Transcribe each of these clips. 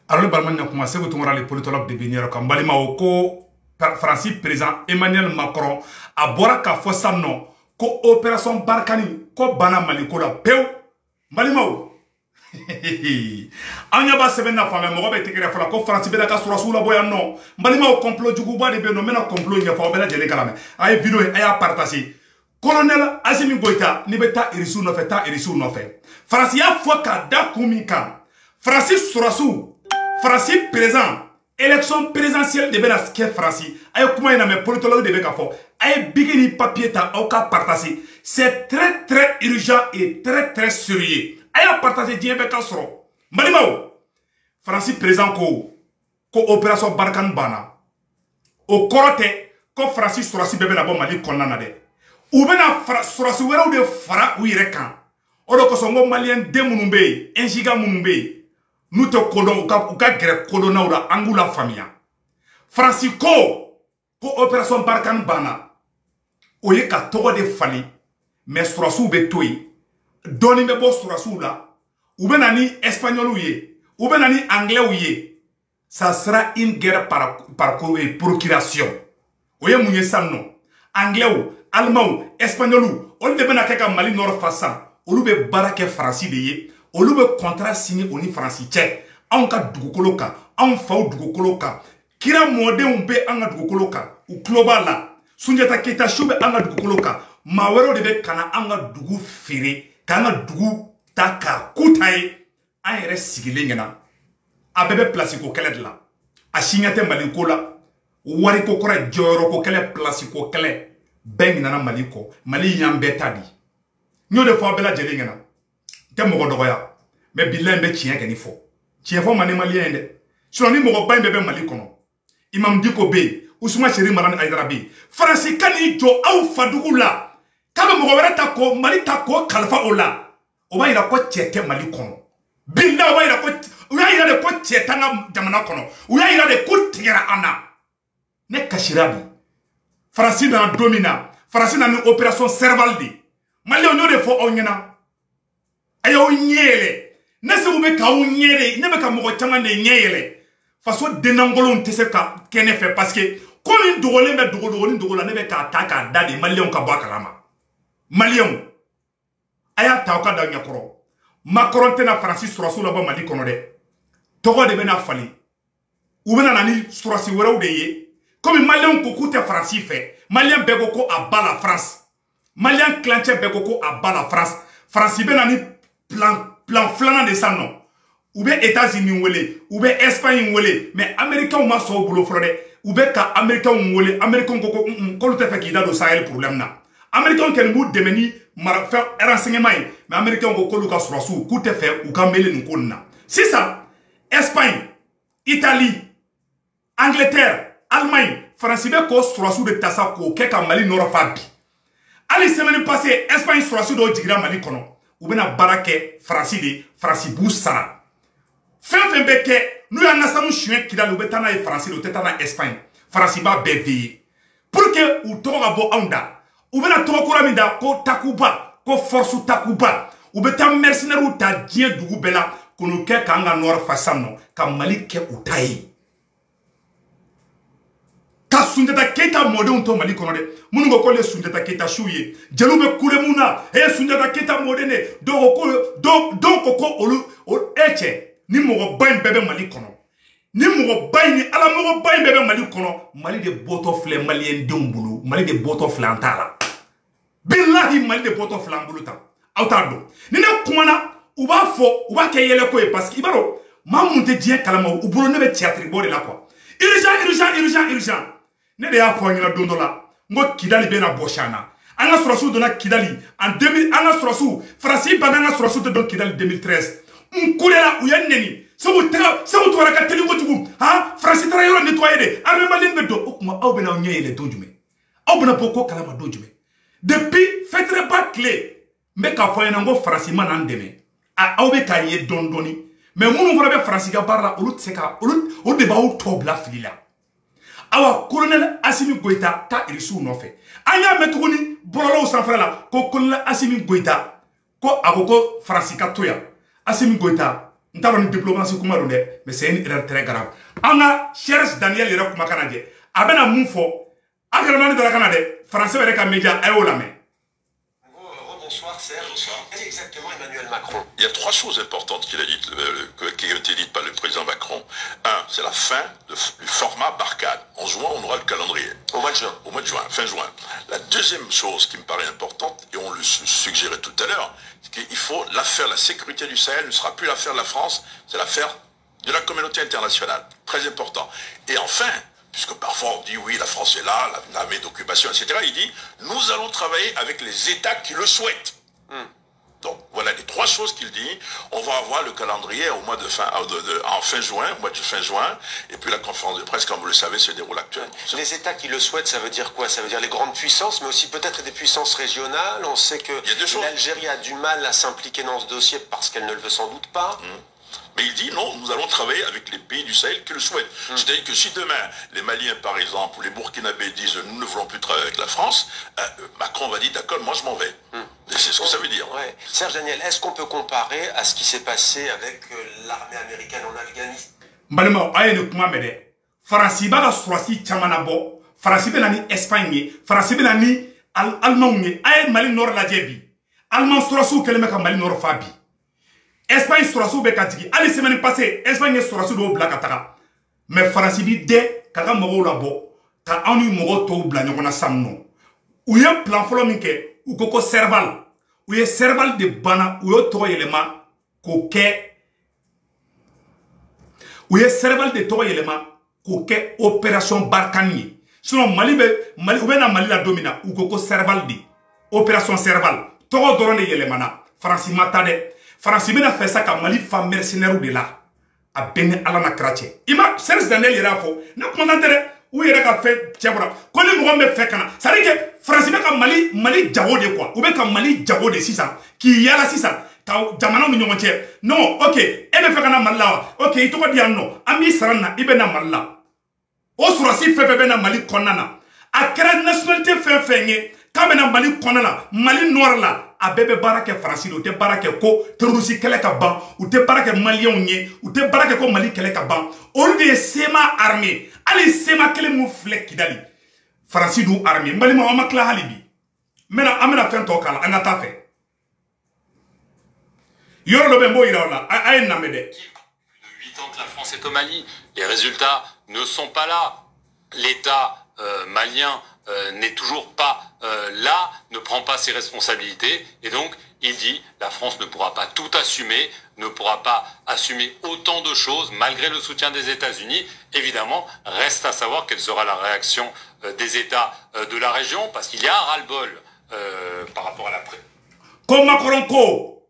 Alors balima ɲakuma Sekou Tounkara le politologue de Binière kan balimaw ko Faransi président Emmanuel Macron a bɔra k'a fɔ sisan nɔ ko opération Barkhane ko banna Mali ko la pewu. Balimaw an ɲɛ b'a sɛbɛn na fan bɛɛ, mɔgɔ bɛ tɛgɛrɛ fɔla ko Faransi bɛna ka sɔrɔsiw labɔ yan nɔ. Balimaw, complot juguba de bɛ yen nɔ, n bɛna complot ɲɛfɔ aw bɛɛ lajɛlen kalamɛ. A ye vidéo ye, a y'a partager. Colonel Assimi Goïta, n'i bɛ taa Irisiw nɔfɛ, taa Irisiw nɔfɛ. Faransi y'a fɔ k'a da kun min kan, Faransi sɔrɔsiw, Faransi président, élection présidentielle de bɛna kɛ Faransi. A ye kuma in lamɛn, politologue de bɛ ka fɔ. A ye bic ni papier ta, aw ka partager. C'est très très urgent et très très sérieux. A y'a partager, diɲɛ bɛɛ ka sɔrɔ. N balimaw, Faransi président ko ko opération Barkhane banna. O kɔrɔ tɛ ko Faransi sɔrɔsi bɛɛ bɛna bɔ Mali kɔnɔna na dɛ. U bɛna sɔrɔsi wɛrɛw de fara u yɛrɛ kan. O de kosɔn n ko maliyɛn den minnu bɛ yen, injiga minnu bɛ yen, n'u tɛ kodɔn, u ka gɛrɛ kodɔnnaw la, an k'u la faamuya. Faransi ko ko opération Barkhane banna, o ye ka tɔgɔ de falen, mais sɔrɔsiw bɛ to yen. Dɔɔnin bɛ bɔ sɔrɔsiw la, u bɛ na ni espagnoliw ye, u bɛ na ni anglais ye. Ça sera une guerre par procuration. O ye mun ye sisan nɔ? Anglais, allemands, espagnoliw, olu de bɛna kɛ ka Mali nord fa sisan. Olu bɛ baara kɛ Faransi de ye, olu bɛ contrat signé o ni Faransi cɛ anw ka dugukolo kan, anw faw dugukolo kan. Kira mɔdenw bɛ an ka dugukolo kan, u tulo b'a la. Sunjata Keyita su bɛ an ka dugukolo kan. Maa wɛrɛw de bɛ ka na an ka dugu feere, k'an ka dugu ta k'a ku ta ye an yɛrɛ sigilen ɲɛna. A bɛɛ bɛ place ko kɛlɛ de la. A si ɲɛ tɛ Mali ko la, wariko kɔrɔ, jɔyɔrɔ ko kɛlɛ, place ko kɛlɛ. Bɛɛ ɲinana Mali kɔ. Mali y'an bɛɛ ta di. N y'o de fɔ aw bɛɛ lajɛlen ɲɛna. N tɛ mɔgɔ dɔgɔya, mais bilahi n bɛ tiɲɛ kɛ ni fɔ. Tiɲɛ fɔ man di maliyɛn ye dɛ. Sinon ni mɔgɔba in bɛɛ bɛ Mali kɔnɔ, Imam Dicko bɛ yen, Ousmane Chérif Madani Haïdara bɛ yen, Faransi ka n'i jɔ aw fadugu la k'a bɛ mɔgɔ wɛrɛ ta k'o Mali ta k'o kalifa o la, o b'a yira ko cɛ tɛ Mali kɔnɔ. Bilahi, o b'a yira ko u y'a yira de ko cɛ t'an ka jamana kɔnɔ. U y'a yira de ko tigɛra an na. Ne kasira bi. Faransi nana don min na, Faransi nana ni opération Serval de. Maliyɛnw, y'o de fɔ aw ɲɛna, a y'aw ɲɛ yɛlɛ. Ne Segu bɛ k'aw ɲɛ de, ne bɛ ka mɔgɔ caman de ɲɛ yɛlɛ. Faso dennangolonw tɛ se ka kɛ ne fɛ, parce que ko min dogolen bɛ dogo dogoni dogo la, ne bɛ k'a ta k'a da de maliyɛnw ka bɔ a kalama. Maliyɛnw, a y'a ta aw ka da ɲɛkɔrɔ. Macron tɛna Faransi sɔrɔsiw labɔ Mali kɔnɔ dɛ. Tɔgɔ de bɛna falen, u bɛna na ni sɔrɔsi wɛrɛw de ye. Komi maliyɛnw ko k'u tɛ Faransi fɛ, maliyɛn bɛɛ ko ko à bas la France, maliyɛn kilancɛ bɛɛ ko ko à bas la France. Faransi bɛna ni plan filanan de sisan nɔ. U bɛ États-Unis wele, u bɛ Espagne wele, mais américains ma sɔn u bolo fɔlɔ dɛ. U bɛ ka américains wele, américains ko ko k'olu tɛ fɛ k'i da don Sahel problème na. Américains kɔni b'u dɛmɛ ni mara fɛn renseignement ye, mais américains ko k'olu ka sɔrɔsiw k'u tɛ fɛ u ka mêler nin ko nin na. Sisan Espagne, Italie, Angleterre, Allemagne, Faransi bɛ k'o sɔrɔsiw de ta sa k'o kɛ ka Mali nɔrɔ fa bi. Hali semaine passée, Espagne sɔrɔsi dɔw jiginna Mali kɔnɔ. U bɛna baara kɛ Faransi de, Faransi b'u sara. Fɛn fɛn bɛ kɛ n'u y'an ka sanu suɲɛ Kidali, u bɛ taa n'a ye Faransi de, u tɛ taa n'a ye Espagne. Faransi b'a bɛɛ veiller pour que u tɔgɔ ka bɔ anw da. U bɛna tɔgɔ kura min da ko Takuba, ko force Takuba. U bɛ taa mercenaires ta diɲɛ dugu bɛɛ la k'olu kɛ k'an ka nɔrɔ fa sisan nɔ, ka Mali kɛ u ta ye, ka Sunjata Keyita mɔdenw to Mali kɔnɔ dɛ. Minnu ko k'olu ye Sunjata Keyita siw ye, jeliw bɛ kule mun na? E ye Sunjata Keyita mɔden de. Dɔw ko ko dɔw ko ko olu e cɛ ni mɔgɔba in bɛɛ bɛ Mali kɔnɔ, ni mɔgɔba in ni alamɔgɔba in bɛɛ bɛ Mali kɔnɔ. Mali de bɔtɔ filɛ maliyɛn denw bolo, Mali de bɔtɔ filɛ an t'a la. Bilahi, Mali de bɔtɔ filɛ an bolo tan. Aw t'a dɔn, ni ne kumana, u b'a fɔ, u b'a kɛ yɛlɛko ye, parce que i b'a dɔn maa minnu tɛ diɲɛ kalama, u bolo ne bɛ théâtre bɔ de la quoi. Urgent, urgent, urgent, urgent. Ne de y'a fɔ aw ɲɛna don dɔ la, n ko Kidali bɛna bɔsi an na. An ka sɔrɔsiw donna Kidali en 2000. An ka sɔrɔsiw, Faransi banna an ka sɔrɔsiw tɛ don Kidali 2013. N kulela, u ye n neni. Segu taga, Segu tɔgɔra ka teli kojugu. Han, Faransi taara yɔrɔ nettoyer de, armée malienne bɛ don. O tuma aw bɛna aw ɲɛ yɛlɛ don jumɛn? Aw bɛna bɔ ko kalama don jumɛn? Depuis fɛtɛrɛba tile, n bɛ k'a fɔ aw ɲɛna n ko Faransi ma n'an dɛmɛ. Aw bɛ k'a ye dɔɔni dɔɔni, mais minnu fana bɛ Faransi ka baara la, olu tɛ se ka olu de b'aw tɔ bila fili la. Awa, colonel Assimi Goïta taa Irisiw nɔfɛ. An y'a mɛn tuguni bɔlɔlɔw sanfɛla la ko colonel Assimi Goïta ko a ko ko Faransi ka to yan. Assimi Goïta N t'a dɔn ni diplomatie kuma don dɛ, mais c'est une erreur très grave. An ka Serge Daniel yɛrɛ kumakan lajɛ, a bɛna mun fɔ? Abdramane dara ka na dɛ, français yɛrɛ ka média, a y'o lamɛn. Bonsoir Serge. Bonsoir. Quel est exactement Emmanuel Macron? Il y a trois choses importantes qu'il a dites, qui ont été dites par le président Macron. Un, c'est la fin du format Barkhane. En juin, on aura le calendrier. Au mois de juin. Au mois de juin, fin juin. La deuxième chose qui me paraît importante, et on le suggérait tout à l'heure, c'est qu'il faut l'affaire, la sécurité du Sahel ne sera plus l'affaire de la France, c'est l'affaire de la communauté internationale. Très important. Et enfin, puisque parfois on dit oui, la France est là, l'armée d'occupation, etc. Il dit, nous allons travailler avec les États qui le souhaitent. Donc voilà les trois choses qu'il dit. On va avoir le calendrier au mois de fin, en fin juin, mois de fin juin, et puis la conférence de presse, comme vous le savez, se déroule actuellement. Les États qui le souhaitent, ça veut dire quoi? Ça veut dire les grandes puissances, mais aussi peut-être des puissances régionales. On sait que l'Algérie a du mal à s'impliquer dans ce dossier parce qu'elle ne le veut sans doute pas. Mais il dit non, nous allons travailler avec les pays du Sahel qui le souhaitent. C'est-à-dire que si demain, les Maliens par exemple, ou les Burkinabés disent nous ne voulons plus travailler avec la France, Macron va dire d'accord, moi je m'en vais. Et c'est ce que ça veut dire. Ouais. Serge Daniel, est-ce qu'on peut comparer à ce qui s'est passé avec l'armée américaine en Afghanistan? N balimaw, a ye nin kuma mɛn dɛ. Faransi b'a ka sɔrɔsi caman nabɔ. Faransi bɛ na ni Espagne ye, Faransi bɛ na ni Alimanw ye. A ye Mali nord lajɛ bi. Aliman sɔrɔsiw kɛlen bɛ ka Mali nord fa bi. Espagne sɔrɔsiw bɛ ka jigin. Hali semaine passée, Espagne ye sɔrɔsi dɔw bila ka taga. Mais Faransi bi dɛ ka ka mɔgɔw labɔ ka anw ni mɔgɔ tɔw bila ɲɔgɔn na sisan nɔ. U ye plan fɔlɔ min kɛ, u ko ko Serval. U ye Serval de banna, u y'o tɔgɔ yɛlɛma k'o kɛ. U ye Serval de tɔgɔ yɛlɛma k'o kɛ opération Barkhane ye. Sinon Mali bɛ Mali, u bɛ na Mali la don min na, u ko ko Serval de. Opération Serval. Tɔgɔ dɔrɔn de yɛlɛmana. Faransi ma taa dɛ. Faransi bɛna fɛ sa ka Mali fa mercenaires de la. A bɛɛ ni Ala na kira cɛ. I ma Serge Daniel yɛrɛ y'a fɔ, ne kumakan tɛ dɛ. U yɛrɛ ka fɛn cɛ bɔra. Ko ni mɔgɔ min bɛ fɛ ka na, c'est à dire que Faransi bɛ ka Mali jago de quoi. U bɛ ka Mali jago de sisan. K'i yala sisan ka jamanaw ni ɲɔgɔn cɛ. Non, ok, e bɛ fɛ ka na Mali la wa? Ok, i tɔgɔ di yan nɔ. An b'i sara nin na, i bɛ na Mali la. O sɔrɔsi fɛn fɛn bɛ na Mali kɔnɔna na, a kɛra nationalité fɛn fɛn ye k'a bɛ na Mali kɔnɔna na, Mali nord la, a bɛɛ bɛ baara kɛ Faransi de. U tɛ baara kɛ ko terroriste kɛlɛ ka ban, u tɛ baara kɛ maliyɛnw ye, u tɛ baara kɛ ko Mali kɛlɛ ka ban. Olu de ye CMA armée. Hali CMA kelen mun filɛ Kidali, Faransi d'u armée. N balimaw, an ma tila hali bi. N bɛna, an bɛna fɛn tɔ k'a la, an ka taa fɛ. Yɔrɔ dɔ bɛ yen, n b'o yira aw la. A ye nin lamɛn dɛ. Plus de 8 ans que la France est au Mali, les résultats ne sont pas là. L'État malien n'est toujours pas là, ne prend pas ses responsabilités, et donc il dit la France ne pourra pas tout assumer, ne pourra pas assumer autant de choses malgré le soutien des États-Unis. Évidemment, reste à savoir quelle sera la réaction des États de la région, parce qu'il y a un ras-le-bol par rapport à la pré. Ko Macron ko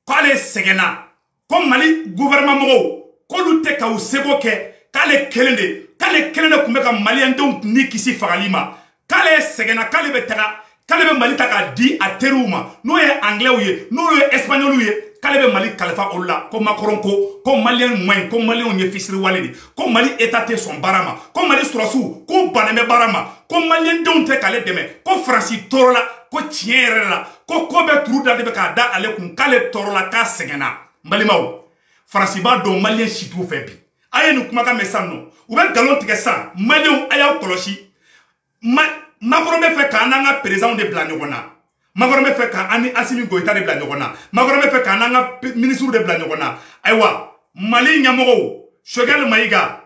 k'ale sɛgɛnna, ko Mali gouvernement mɔgɔw k'olu tɛ ka u seko kɛ, k'ale kelen de tun bɛ ka maliyɛndenw ni kisi fagali ma, k'ale sɛgɛnna, k'ale bɛ taga, k'ale bɛ Mali ta k'a di a teriw ma, n'o ye anglais ye, n'o ye espagnol ye, k'ale bɛ Mali kalifa olu la. Ko Macron ko maliyɛn man ɲi, ko maliyɛnw ye fisiriwale de, ko Mali état tɛ sɔn baara ma, ko Mali sɔrɔsiw k'u bannen bɛ baara ma, ko maliyɛndenw tɛ k'ale dɛmɛ, ko Faransi tɔɔrɔ la, ko tiɲɛ yɛrɛ la, ko bɛɛ turu da de bɛ k'a da ale kun, k'ale tɔɔrɔ la, k'a sɛgɛnna. N balimaw, Faransi b'a dɔn maliyɛn si t'u fɛ bi. A ye nin kumakan mɛn sisan nɔ, u bɛ nkalon tigɛ sisan. Maliyɛnw, a y'aw kɔlɔsi. Macron bɛ fɛ k'an n'an ka président de bila ɲɔgɔn na. Macron bɛ fɛ k'an ni Assimi Goïta de bila ɲɔgɔn na. Macron bɛ fɛ k'an n'an ka ministre de bila ɲɔgɔn na. Ayiwa, Mali ɲɛmɔgɔw, Choguel Maïga,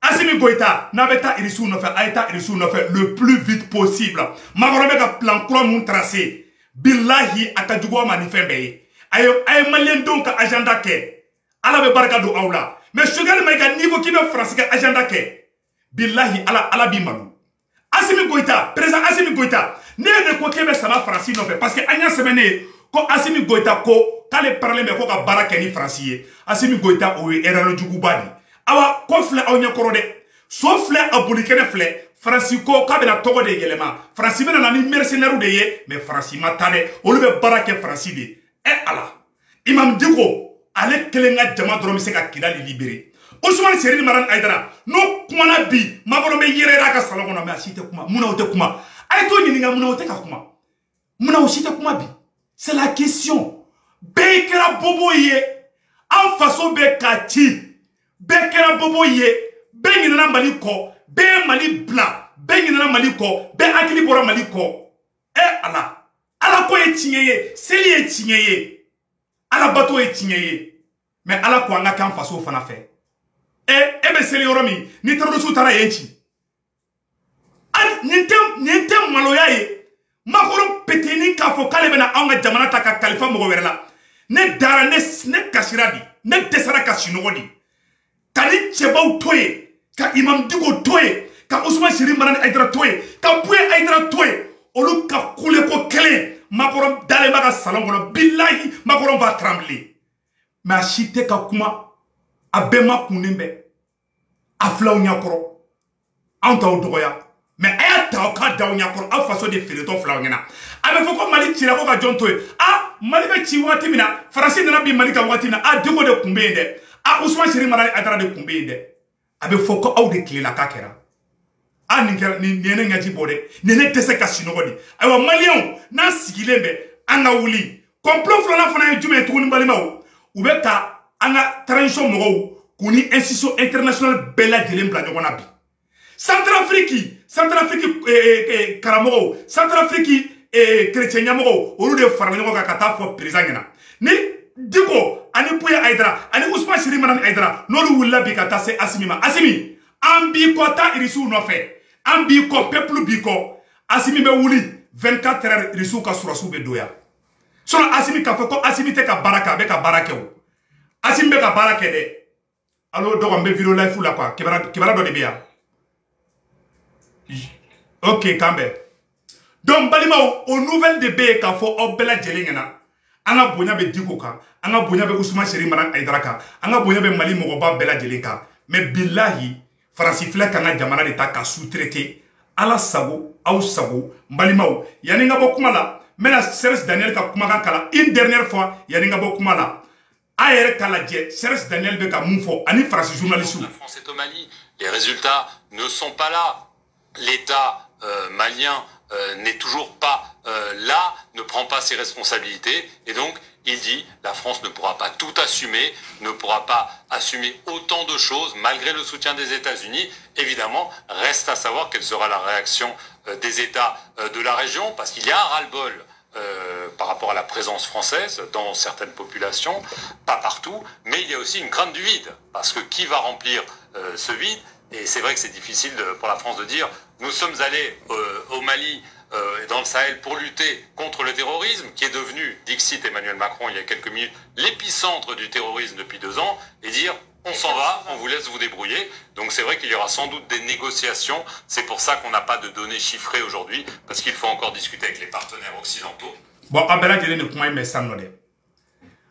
Assimi Goïta, n'a bɛ taa Irisiw nɔfɛ, a ye taa Irisiw nɔfɛ le plus vite possible. Macron bɛ ka plan kura mun tracé, bilahi, a ka jugu aw ma ni fɛn bɛɛ ye. A ye maliyɛndenw ka agenda kɛ, Ala bɛ barika don aw la. Mais Choguel Maïga, n'i ko k'i bɛ Faransi ka agenda kɛ, bilahi, Ala b'i malo. Assimi Goïta, président Assimi Goïta, ne yɛrɛ ko k'e bɛ sama Faransi nɔfɛ, parce que an y'a sɛbɛn ne ye ko Assimi Goïta ko k'ale paralen bɛ ko ka baara kɛ ni Faransi ye. Assimi Goïta, o ye erreur juguba de ye. Awa, ko filɛ aw ɲɛkɔrɔ dɛ, so filɛ, a bolikɛnɛ filɛ. Faransi ko k'a bɛna tɔgɔ de yɛlɛma, Faransi bɛna na ni mercenaires de ye, mais Faransi ma taa dɛ, olu bɛ baara kɛ Faransi de. Ɛ Ala, Imam Dicko ale kelen ka jama dɔrɔn bɛ se ka Kidali libérer. Ousmane Serine Madani Haïdara n'o kumana bi, Macron bɛ yɛrɛ yɛrɛ a ka salon kɔnɔ, mais a si tɛ kuma. Munna o tɛ kuma? A ye t'o ɲininka, munna o tɛ ka kuma? Munna o si tɛ kuma bi? C'est la question. Bɛɛ kɛra bobo ye. Aw An faso bɛ ka ci, bɛɛ kɛra bobo ye, bɛɛ ɲinɛna Mali kɔ, bɛɛ ye Mali bila, bɛɛ ɲinɛna Mali kɔ, bɛɛ hakili bɔra Mali kɔ. E Ala, Ala ko ye tiɲɛ ye, seli ye tiɲɛ ye, Ala bato ye tiɲɛ ye, mais Ala ko an ka k'an faso fana fɛ. E bɛ seli yɔrɔ min, ni terroriste taara yen ci, nin tɛ maloya ye. Macron petini k'a fɔ k'ale bɛna anw ka jamana ta ka kalifa mɔgɔ wɛrɛ la. Ne dara, ne kasira de, ne dɛsɛra ka sunɔgɔ de. Ka ni cɛbaw to yen, ka Imam Dicko to yen, ka Ousmane Seri Madani Haïdara to yen, ka Bouye Haïdara to yen, olu ka kuleko kelen, Macron dalen b'a ka salon kɔnɔ, bilahi Macron va trembler. Mais a si tɛ ka kuma, a bɛɛ ma kunnen bɛ, a filaw ɲɛkɔrɔ, anw t'aw dɔgɔya. Mais a y'a ta aw ka da aw ɲɛkɔrɔ, aw faso de feeretɔ filaw ɲɛna. A bɛ fɔ ko Mali cira ko ka jɔn to yen. A Mali bɛ ci waati min na, Faransi nana bin Mali kan waati min na, a Dicko de tun bɛ yen dɛ, a Ousmane Seri Madani Haïdara de tun bɛ yen dɛ. A bɛ fɔ ko aw de tilela k'a kɛra. A nin kɛra, nin ye ne ɲɛji bɔ dɛ, nin ye ne dɛsɛ ka sunɔgɔ de. Ayiwa maliyɛnw, n'an sigilen bɛ, an ka wuli. Complot filanan fana ye jumɛn ye tuguni balimaw? U bɛ ka an ka transition mɔgɔw k'u ni institution internationale bɛɛ lajɛlen bila ɲɔgɔn na bi. Centrafrique karamɔgɔw, Centrafrique chrétien ɲɛmɔgɔw, olu de farala ɲɔgɔn kan ka taa fɔ président ɲɛna. Ni Dicko ani Bouye Haïdara ani Ousmane Seri Madani Haïdara n'olu wulila bi ka taa se Assimi ma, Assimi an b'i kɔ, taa irisiw nɔfɛ, an b'i kɔ, peuple b'i kɔ. Assimi bɛ wuli 24 heures, irisiw ka sɔrɔsiw bɛ don yan. Sinon Assimi k'a fɔ ko Assimi tɛ ka baara kɛ, a bɛ ka baara kɛ o. Assimi bɛ ka baara kɛ dɛ. Allo dɔgɔ, n bɛ vidéo live la quoi, kibaruya dɔ de bɛ yan. Ok, k'an bɛn. Donc balimaw, o nouvelle de bɛ yen k'a fɔ aw bɛɛ lajɛlen ɲɛna. An ka bonya bɛ Dicko kan, an ka bonya bɛ Ousmane Seri Madani Haïdara kan, an ka bonya bɛ Mali mɔgɔba bɛɛ lajɛlen kan. Mais bilahi, Faransi filɛ k'an ka jamana de ta ka sous-traiter. Ala sago, aw sago, n balimaw. Yanni n ka bɔ kuma la, n bɛna Serge Daniel ka kumakan kalan une dernière fois yanni n ka bɔ kuma la. A yɛrɛ k'a lajɛ Serge Daniel bɛ ka mun fɔ ani Faransi journaliste. La France est au Mali, les résultats ne sont pas là. L'État malien n'est toujours pas là, ne prend pas ses responsabilités, et donc il dit la France ne pourra pas tout assumer, ne pourra pas assumer autant de choses malgré le soutien des États-Unis. Évidemment, reste à savoir quelle sera la réaction des États de la région, parce qu'il y a un ras-le-bol par rapport à la présence française dans certaines populations, pas partout, mais il y a aussi une crainte du vide, parce que qui va remplir ce vide? Et c'est vrai que c'est difficile pour la France de dire nous sommes allés au Mali et dans le Sahel pour lutter contre le terrorisme, qui est devenu, dixit Emmanuel Macron il y a quelques minutes, l'épicentre du terrorisme depuis 2 ans, et dire on s'en va, on vous laisse vous débrouiller. Donc c'est vrai qu'il y aura sans doute des négociations. C'est pour ça qu'on n'a pas de données chiffrées aujourd'hui, parce qu'il faut encore discuter avec les partenaires occidentaux. Bon, a bɛɛ lajɛlen de kuma in bɛ san nɔ dɛ.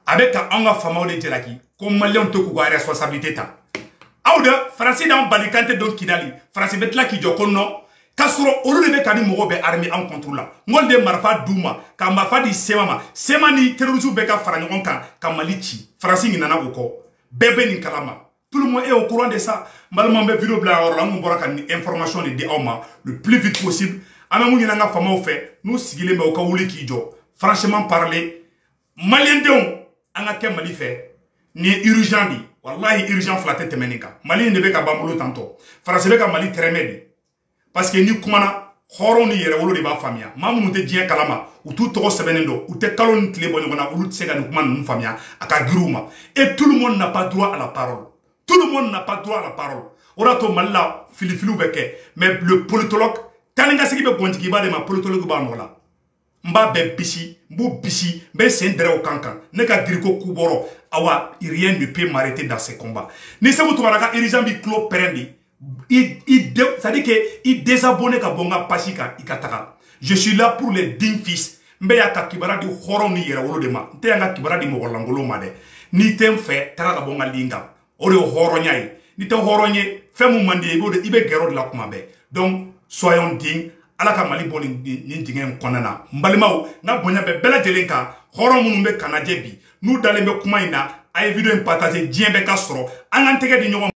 A bɛ ka anw ka faamaw de jalaki ko maliyɛnw tɛ k'u ka responsabilité ta. Aw de Faransi d'anw bali k'an tɛ don Kidali, Faransi bɛ tila k'i jɔ ko non, k'a sɔrɔ olu de bɛ ka ni mɔgɔw bɛ armée anw contre la. N k'olu de marifa d'u ma, ka marifa di CMA ma, CMA ni terroristes bɛɛ ka fara ɲɔgɔn kan ka Mali ci. Faransi ɲinana o kɔ, bɛɛ bɛ nin kalama. Tout le monde est au courant de ça. N balimaw, n bɛ vidéo bila yɔrɔ la, n kun bɔra ka nin information de di aw ma le plus vite possible. An bɛ mun ɲini an ka faamaw fɛ, n'u sigilen bɛ, u ka wuli k'i jɔ. Franchement parler, maliyɛndenw, an ka kɛ Mali fɛ, nin ye urgent de ye. Wallahi urgent fila tɛ tɛmɛ nin kan. Mali in de bɛ ka ban bolo tantɔ. Faransi bɛ ka Mali tɛrɛmɛ de. Parce que ni kumana, hɔrɔn ni yɛrɛwolo de b'a faamuya. Maa minnu tɛ diɲɛ kalama, u t'u tɔgɔ sɛbɛnnen dɔn, u tɛ kalo ni tile bɔ ɲɔgɔn na, olu tɛ se ka nin kuma ninnu faamuya, a ka girin u ma. Et tout le monde n'a pas droit à la parole. Tout le monde n'a pas droit à la parole. O de y'a to Mali la filifiliw bɛ kɛ. Mais le politologue, taa ni ka segin bɛ gɔntigiba de ma, politologue b'a nɔ la. N b'a bɛɛ bisi, n b'u bisi, n bɛ sen dɛrɛ o kan kan. Ne ka giriko kubɔrɔ, awa rien ne peut m'arrêter dans ces combats. Ni Sékou Tounkara ka urgent b'i tulo pɛrɛn de, c'est-à-dire que i désabonné ka bɔ n ka page kan, i ka taga. Je suis là pour les dignes fils. N bɛ yan ka kibaruya di hɔrɔnw ni yɛrɛwolo de ma. N tɛ yan ka kibaruya di mɔgɔ lankolon ma dɛ. N'i tɛ n fɛ, taga ka bɔ n ka ligne kan. O de ye hɔrɔnya ye. N'i tɛ hɔrɔn ye, fɛn mun man di ye, i b'o de, i bɛ gɛrɛ o de la kuma bɛɛ. Donc soyons dignes. Ala ka Mali bɔ nin dingɛ in kɔnɔna na. N balimaw, n ka bonya bɛ bɛɛ lajɛlen kan. Hɔrɔn minnu bɛ kanajɛ bi, n'u dalen bɛ kuma in na, a ye vidéo in partager, diɲɛ bɛɛ ka sɔrɔ. An k'an tɛgɛ di ɲɔgɔn